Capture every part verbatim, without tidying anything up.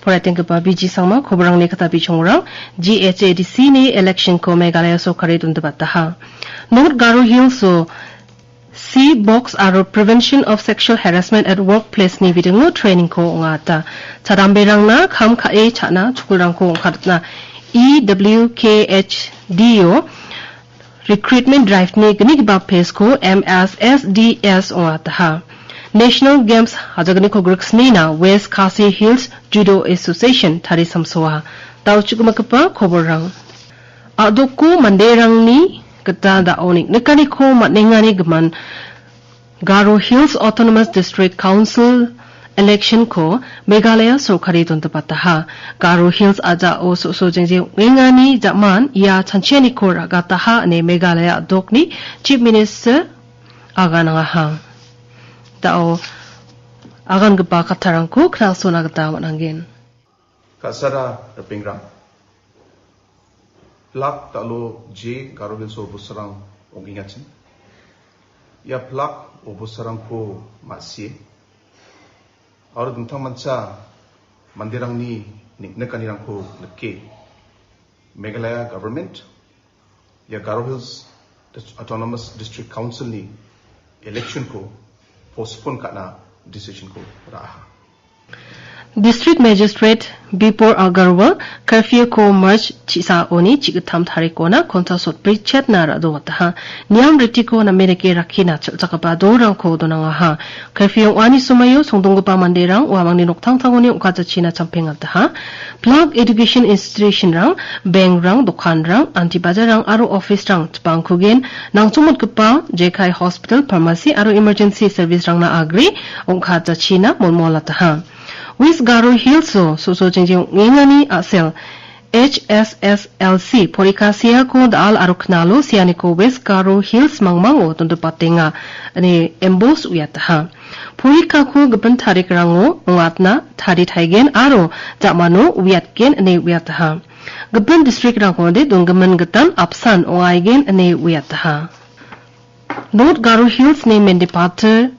Poraitenggipa B G Sangma, koborangni kata bichongrang, G H A D C ni election-ko Meghalaya sorkari dondibataha. North Garo Hills-o C box aro Prevention of Sexual Harassment at Workplace-ni bidingo training-ko ong·ata. Chadamberangna kam ka·e cha·na chukulrangko ong·katna E W K H D-o Recruitment Drive-ni gnigipa page-ko M S S D S ong·ataha. National Games hajagniko griksnina West Khasi Hills Judo Association tarisamsoa. Daochukgipa koborrang. A·doko manderangni gita da·o niknikaniko man·engani gimin Garo Hills Autonomous District Council election-ko Meghalaya sorkari dondibataha. Garo Hills a·jao so·so jengjeng ong·engani jaman ia chanchianiko ra·gataha ine Meghalaya a·dokni Chief Minister aganangaha. Da·o agangipa kattarangko knalsona gita man·angen. Ka·sara ripengrang, pilak dal·o je Garo Hills-o bosturang ong·engachim. Ia pilak o bosturangko ma·sie aro dingtangmancha manderangni neng·nikanirangko nike Meghalaya government ia Garo Hills Dis-, Autonomous District Council-ni election-ko postpone ka·na decision-ko ra·aha. District Magistrate Bipor Agarwal curfew-ko March chisaoni chigittam tarikona konta sotbri chetna ra·doataha. Niam ritiko name dake rakkina chal·chakgipa dolrangko donangaha. Curfew ong·ani somoio songdonggipa manderang uamangni noktangtangoni ong·kachachina champengataha. Pilak education institution-rang, bank-rang, dokanrang, anti bajarrang aro office-rang chipangkugen nangchongmotgipa jekai hospital, pharmacy aro emergency service-rangna agre ong·kachachina molmolataha. West Garo Hills-o so·so jengjeng ong·engani a·sel H S S L C porikha seako da·al aro knalo seaniko West Garo Hills mangmango dondopatenga ine embos uiataha. Porikhako gipin tarikrango ong·atna taritaigen aro jamano uiatgen ine uiataha. Gipin district-rangode donggimin gitan apsan ong·aigen ine uiataha. North Garo Hills-ni Mendipathar,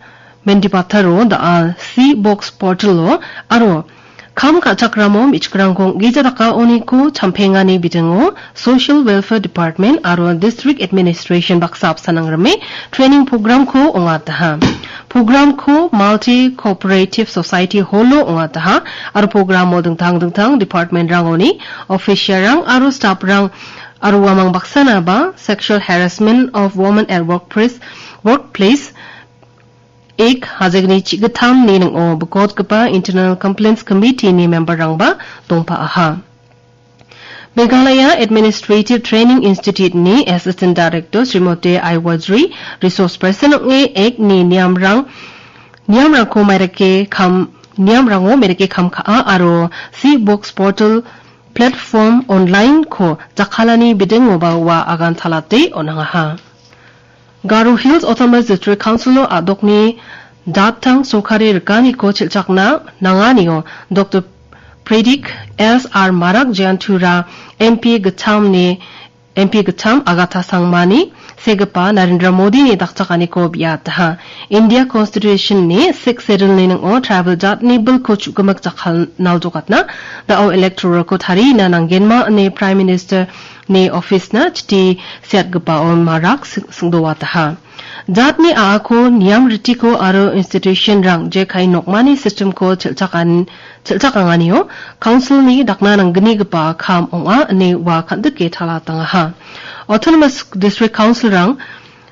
Mendipataro da·al C box portal-o aro kam ka·chakramo me·chikrangko ong·gija dakaoniko champengani bidingo Social Welfare Department aro District Administration baksa apsan nangrime training program-ko ong·ataha. Program-ko Multi Cooperative Society Hall-o ong·ataha aro program-o dingtang dingtang department-rangoni official-rang aro staff-rang aro uamang baksanaba Sexual Harassment of Women at Workplace, Workplace Act hajegni chigittamni ning·o bikotgipa Internal Complaints Committee-ni member-rangba dongpa·aha. Meghalaya Administrative Training Institute-ni Assistant Director Srimati Aiwajri, resource person ong·e Act-ni niamrang, niamrangko mairake kam, niamrango mairake kam ka·a aro C box portal platform online-ko jakkalani bidingoba ua agan talate on·angaha. Garo Hills Autonomous District Council-o a·dokni jatang sorkari rikaniko chel·chakna nanganio Doctor Predik S R Marak Jayantura M P gittamni, M P gittam Agatha Sangmani segipa Narendra Modini dakchakaniko biataha. India Constitution-ni Sixth Schedule-ni ning·o tribal jatni bilko chu·gimik jakkal naljokatna da·o electoral-ko tarina nanggenma ine Prime Minister-ni office-na chiti seatgipao Marak sing-, singdoataha. Jatni a·ako niam ritiko aro institution-rang jekai nokmani system-ko chel·chakan-, chel·chakanganio council-ni dakna nanggnigipa kam ong·a ine ua kan·dike talatangaha. Autonomous District Council-rang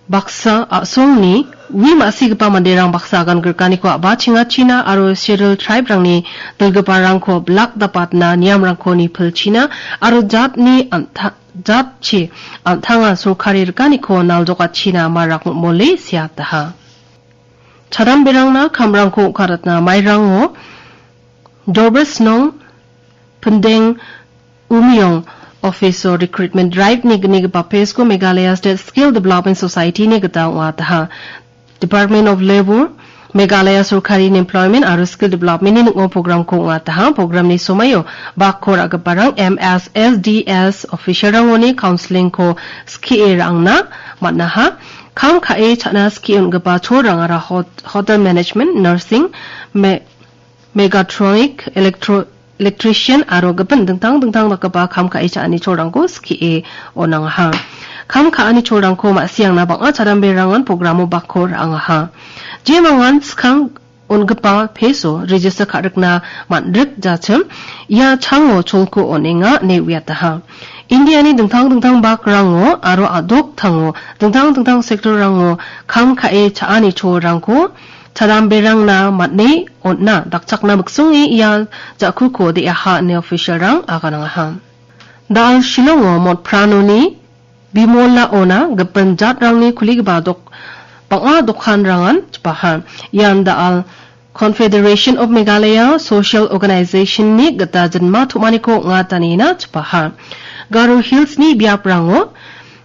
baksa a·songni ui ma·sigipa manderang baksa agan grikaniko a·bachengachina aro Scheduled Tribe-rangni dilgiparangko bilak dapatna niamrangko nipilchina aro jatni an·ta-, jatchi an·tanga sorkari rikaniko naljokachina Marak mole seataha. Chadamberangna kamrangko ong·karatna mairango Dorbesnong Pindeng Umiong office-o recruitment drive-ni gnigipa page-ko Meghalaya State Skill Development Society-ni gita ong·ataha. Department of Labour, Meghalaya Sorkari Employment aro Skill Development-ni ning·o program-ko ong·ataha. Program-ni somoio bakko ra·giparang M S S D S official-rangoni counselling-ko skie ra·angna man·aha. Kam ka·e cha·na skie on·gipa cholrangara hot-, hotel management, nursing, me-, mechatronic, electro-, electrician aro gipin dingtang dingtang dakgipa kam ka·e cha·ani cholrangko skie on·angaha. Kam ka·ani cholrangko ma·siangna bang·a charamberangan programo bako ra·angaha. Jemangan skang on·gipa peso register ka·rikna man·rik jachim, ia chango cholko on·enga ine uiataha. Indiani dingtang dingtang bakrango aro a·doktango dingtang dingtang sektorrango kam ka·e cha·ani cholrangko charamberangna man·e on·na dakchakna miksonge ia ja·kuko de·aha ine officialrang aganangaha. Da·al Shillongo motpranoni bimolaona gipin jatrangni kuligipa dok-, bang·a dokanrangan chipaha. Ian da·al Confederation of Meghalaya Social Organization-ni gita jinma tom·aniko ong·atanina chipaha. Garo Hills-ni biaprango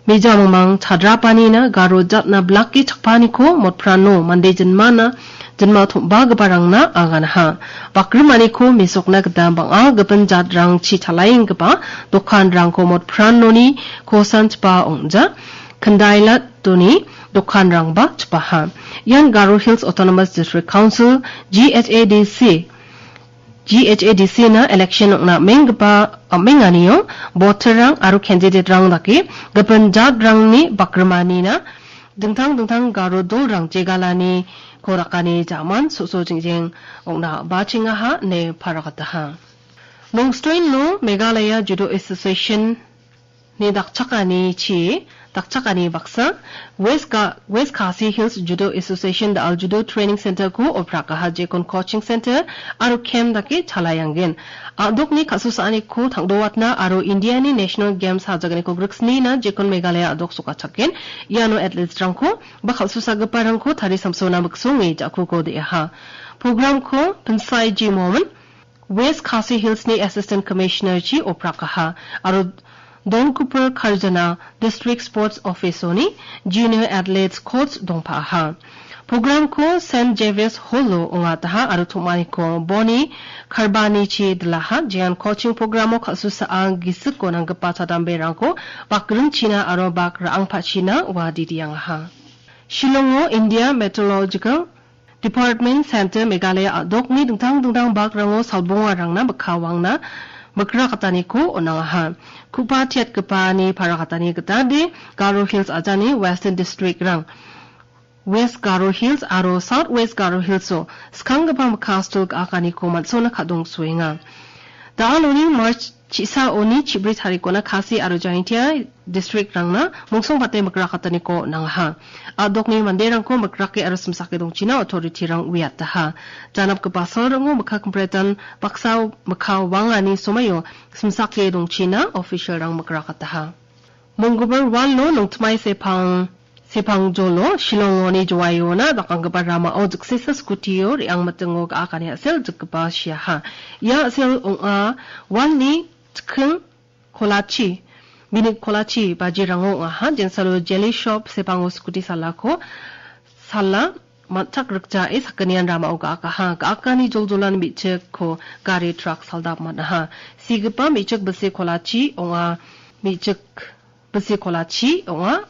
mejamangmang chadrapanina garo jatna blake chakpaniko motprano mande jinmana, jinma tom·bagiparangna aganaha. Bakrimaniko mesokna gita bang·a gipin jatrangchi chalaenggipa dokanrangko motpranoni kosanchipa ong·ja, Kindailatoni dokanrangba chipaha. Ian Garo Hills Autonomous District Council, G H A D C, G H A D C-na election ong·na am·enggipa, am·enganio voter-rang aro candidate-rang dake gipin jatrangni bakrimanina dingtang dingtang garo dolrang jegalaniko rakani jaman so·so jingjeng ong·na bachengaha ine paragataha. Nongstoin·o Meghalaya Judo Association ni dakchakani chi, dakchakani baksa, West Ga-, West Khasi Hills Judo Association da·al Judo Training Center-ko oprakaha jekon coaching center aro camp dake chalaenggen. A·dokni ka·susaaniko tangdoatna aro Indiani National Games hajagniko griksnina jekon Meghalaya a·dok sokachakgen. Iano athletes-rangko ba ka·susagiparangko tari samsona miksonge ja·kuko de·aha. Program-ko Pinsai G Momin, West Khasi Hills-ni Assistant Commissioner-chi oprakaha aro Don Cooper Karjana District Sports Office-oni Junior Athletes Coach dongpaha. Program-ko Saint Xavier's Hall-o ong·ataha aro tom·aniko Boni Karbani-chi dilaha, jean coaching program-o kal·susaa gisiko nanggipa chadamberangko bakringchina aro bak ra·angpachina ua didiangaha. Shillong-o India Meteorological Department Center Meghalaya a·dokni dingtang dingtang bakrango salbongarangna mikka wangna mikrakataniko on·angaha. Ku·pa tiatgipani parakatani gitade Garo Hills ajani Western District-rang, West Garo Hills aro South West Garo Hills-o skanggipa mikka stul ga·akaniko man·sona kadongsoenga. Da·aloni March chisaoni chibri tarikona Khasi aro Jaintia district-rangna mongsongbate mikrakataniko on·angaha. A·dokni manderangko mikrake aro simsake dongchina authority-rang uiataha. Janapgipa salrango mikka kimpretan baksa mikka wangani somaio simsake dongchina official-rang mikrakataha. Monggibar walo nongtmai sepang, sepangjolo Shillong-oni jowaiona dakanggipa ramao jiksesa scooty-o re·angmitingo ga·akani a·sel jikgipa siaha. Ia a·sel ong·a walni chikking kolachi, minit kolachi bajirango ong·aha. Jensalo Jelly Shop sepango scooty salako sala man·chak rikjae sakgnian ramao ga·akaha. Ga·akani joljolan me·chikko gari trak saldap man·aha. Sigipa me·chik bisi kolachi ong·a. Me·chik bisi kolachi ong·a.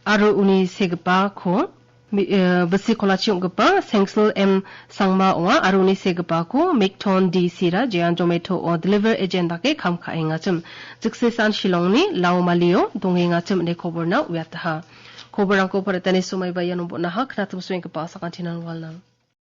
Aro uni segipako mi-, eh, bisi kolachi ong·gipa Sengsil M Sangma ong·a. Aro uni segipako Mikton D Sira, jean Zomato-o deliver agent dake kam ka·engachim. Jiksesan Shillongni Laomalio dongengachim ine koborna uiataha. Koborrangko paritani somaiba iano bon·aha. Knatim soenggipa sakantinan walnang.